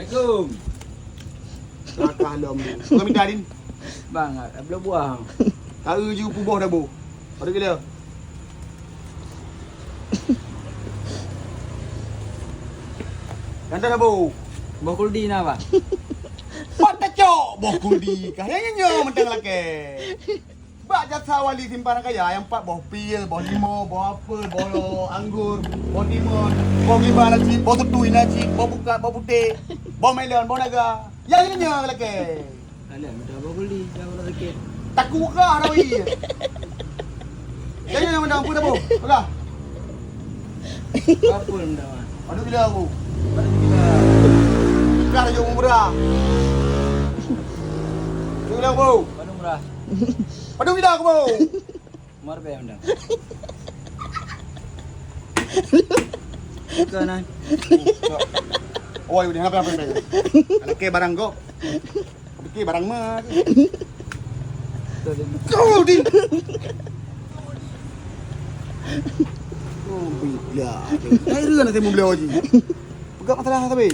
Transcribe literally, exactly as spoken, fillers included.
Assalamualaikum. Lakah lom. Kau minta din. Bang, ada buah. Tahu je puboh dah bu. Ada gila. Ganteng dah bu. Boh kuldi na, Bang? Pat tacok boh kuldi. Kah yang nyoe mentang lakée. Bak jasa wali simpanan kaya nyang pat boh pil, boh limo, boh apel, boh anggur, boh timun, boh gimba na cit, boh tutui na cit, boh bukat, boh putéh, boh melon, boh naga. Nyang nyoe lakée. Alah, minta boh kuldi, jangan boh sakit. Takut kah dah wei. Nyang nyoe mandang apa dah boh? Peugah. Apa minta, Bang? Padum bila aku? Padum bila? Bukan raja umrah. Padum bila aku? Padum murah. Padum bila aku? Mar beh undang. Bukan, ah. Oh, ini apa, apa, apa? Oke, barang kok. Oke, barang mah. Kau di. Oh, bila. Saya dulu nak temu beliau je. Pegang masalah tapi.